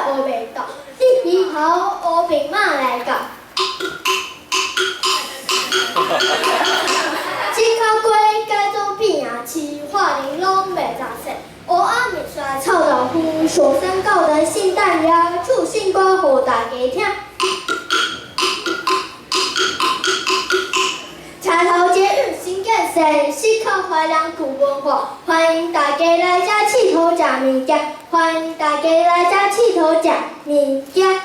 烏白豆，你以後烏兵馬來到。這口雞改做變啊市，花玲瑯袂雜說。烏仔麵線臭豆腐，上山教堂聖誕夜，唱新歌予大家聽。車頭捷運新建設，四口懷良舊文化，歡迎大家來遮𨑨迌食物件，歡迎大家來遮𨑨迌食物件。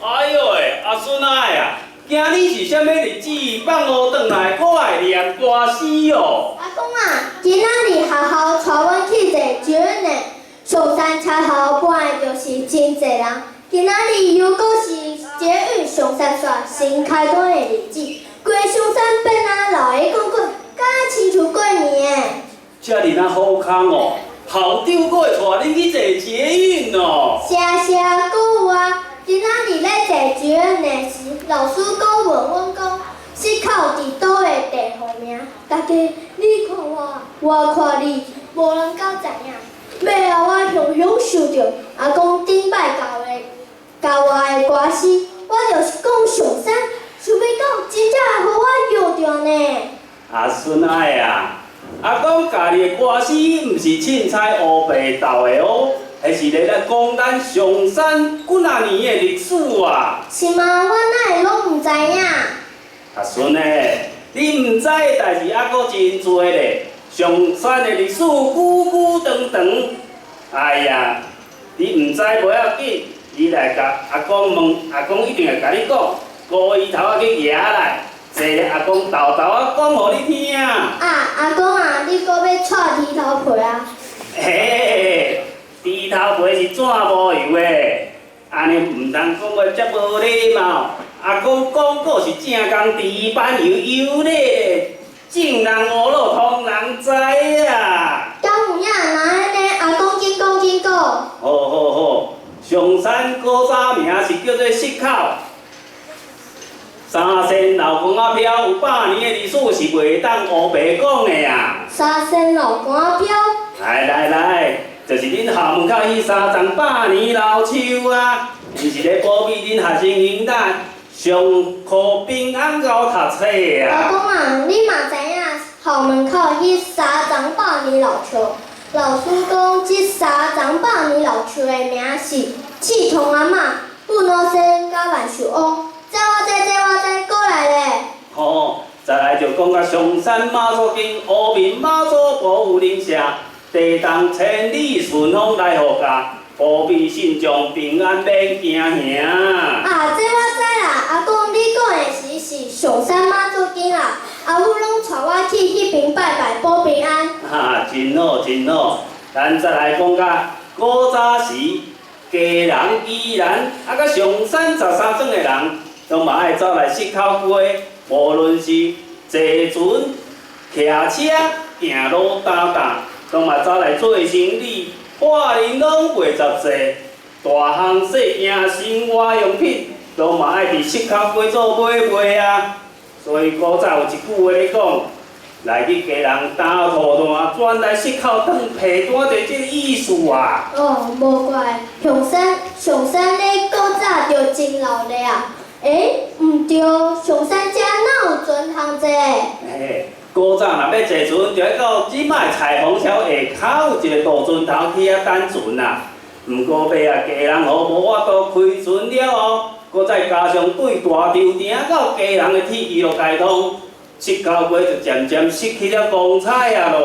哎喲喂，阿孫仔啊，今日是啥物日子？放學轉來，閣愛念歌詩哦。阿公啊，今仔日學校帶阮去坐捷運呢，上山車頭本來就是真濟人。今仔日又閣是捷運上山線新開通的日子，規个上山變啊鬧熱滾滾，敢若親像過年的。遮爾仔好康哦，校長閣會帶恁去坐捷運哦。謝謝閣有啊，今仔日咧坐捷運的時，老師閣問阮講，四口佇佗个地號名？大家你看我，我看你，無人敢知影。尾後我雄雄想著阿公頂擺教我的歌詩，我就是講上山，想欲到真正予我搖著呢。阿孫仔啊，阿公教你的歌詩，毋是凊彩烏白鬥的哦，彼是咧咧講咱上山幾若年的歷史啊。是嗎？我哪會攏毋知影？阿孫欸，你毋知的代誌猶閣真濟咧。上山的歷史久久長長，哎呀，你毋知無要緊，你來共阿公問，阿公一定會共你講。孤衣頭仔去蜈來，坐咧阿公沓沓仔講予你聽。啊，阿公啊，你閣欲蔡豬頭皮啊？嘿，豬頭皮是怎無油的？按呢毋通講話遮無禮貌。阿公講過是正宗豬板油，油咧，眾人烏魯通人知啊。敢有影？若按呢，阿公緊講緊講。好好好，上山古早名是叫做磔口。三仙老公仔飄有百年的歷史，是袂當烏白講的啊！三仙老公仔飄。來來來，就是恁校門口彼三叢百年老樹啊，伊是咧保庇恁學生囡仔上課平安𠢕讀冊阿啊！公啊，你嘛知影校門口彼三叢百年老樹？老師講，這三叢百年老樹的名是刺桐阿嬤、布老仙佮萬壽翁。這我知，這我知，過來咧。吼，再來就講到上山媽祖宮、烏面媽祖保護靈社，地動千里順風來護駕，保庇信眾平安免驚嚇。啊，這我知啦。阿公，你講的是是上山媽祖宮啦。阿母攏帶我去彼邊拜拜保平安。哈，真好真好。咱再來講到古早時，基隆、宜蘭，啊，佮上山13庄的人，攏嘛愛走來磔口街，無論是坐船、騎車、行路擔擔，攏嘛走來做生意，花玲瑯袂雜濟，大項細件生活用品，攏嘛愛佇磔口街做買賣啊。所以古早有一句話咧講，來去基隆擔土炭，轉來磔口轉皮單，就這個意思啊。哦，無怪，上山上山咧古早就真鬧熱啊。欸，毋對，上山遮哪有船通坐？嘿，古早若欲坐船，就愛到這擺彩虹橋下跤有一個渡船頭去遐等船啊。毋過尾啊，基隆河無法度開船了後，閣再加上對大稻埕到基隆的鐵路開通，磔口街就漸漸失去了光彩啊囉。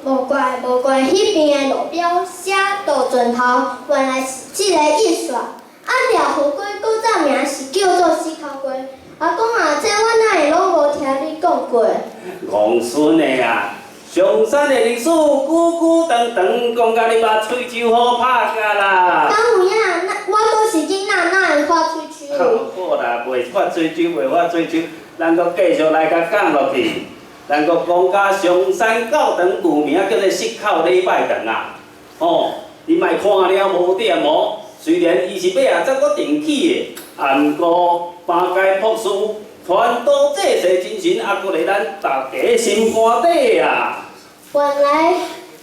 無怪無怪，彼邊的路標寫渡船頭，原來是這个意思啊。啊，廖河街古早名是叫做磔口街。阿公啊，這我哪會攏無聽你講過？戇孫的啊！上山的歷史久久長長，講甲你目喙鬚好拍甲啦。敢有影？那我閣是囡仔，哪會發喙鬚？好啦，袂發喙鬚，袂發喙鬚，咱閣繼續來共講落去。咱閣講甲上山教堂舊名叫做磔口禮拜堂啊。吼，你莫看了無點哦。雖然伊是尾仔才閣重起的，啊，毋過三界博士傳道濟世精神，猶閣佇咱大家心肝底啊！原來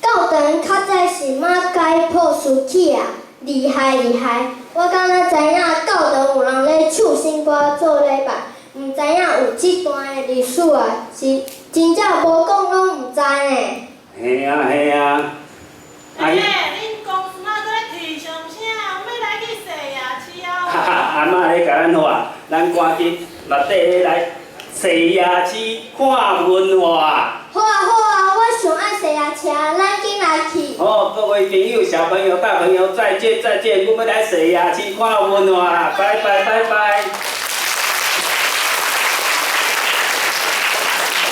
教教堂較早是怎解剖尸體啊？厲害厲害！我敢若知影教堂有人咧唱聖歌做禮拜，毋知影有這段的歷史啊，是真正無講攏毋知呢。嘿啊嘿啊，欸，恁公司哪閣咧啼上聲？欲來去洗夜市啊？哈哈，阿嬤咧共咱話，咱趕緊目底咧來洗夜市看文化。好啊好啊，我上愛洗夜市，咱緊來去。好，各位朋友、小朋友、大朋友，再見再見！阮欲來洗夜市看文化啦，拜拜拜拜。